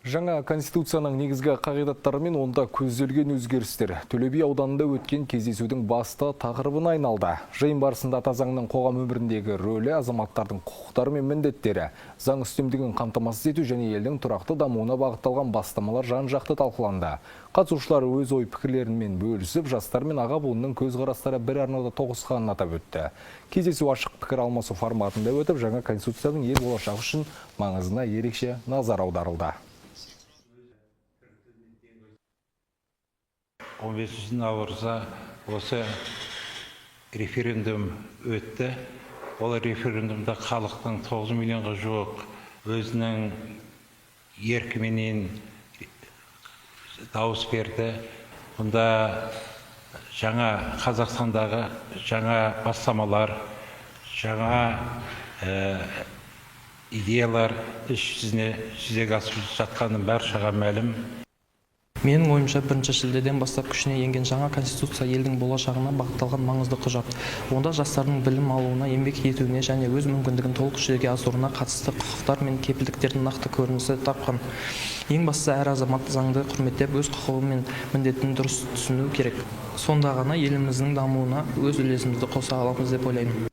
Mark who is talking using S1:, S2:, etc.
S1: Жаңа конституцияның негізгі қағидаттары мен онда көзделген өзгерістер Төле би ауданында өткен кездесудің басты тақырыбына айналды. Жиын барысында ата заңның қоғам өміріндегі рөлі, азаматтардың құқықтары мен міндеттері, заң үстемдігін қамтамасыз ету және елдің тұрақты дамуына бағытталған бастамалар жан-жақты талқыланды. Қатысушылар өз ой пікірлерімен бөлісіп, жастар мен аға буынның көзқарастары бір арнада тоғысқанын атап өтті. Кездесу ашық пікір алмасу форматында өтіп, жаңа конституцияның ел болашағы үшін маңызына ерекше назар аударылды.
S2: 15 наурызда осы референдум өтті. Ол референдумда халықтың 9 миллионға жуық өзінің еркіменен дауыс берді. Бұнда жаңа Қазақстандағы жаңа бастамалар, жаңа идеялар іс жүзіне жүзеге асып жатқаны баршаға мәлім.
S3: Менің ойымша, 1 шілдеден бастап күшіне енген жаңа конституция елдің болашағына бағытталған маңызды құжат. Онда жастардың білім алуына, еңбек етуіне және өз мүмкіндігін толық жүзеге асыруына қатысты құқықтар мен кепілдіктердің нақты көрінісі тапқан. Ең бастысы, әр азамат заңды құрметтеп, өз құқығы мен міндетін дұрыс түсінуі керек. Сонда ғана еліміздің дамуына өз үлесімізді қоса аламыз деп ойлаймын.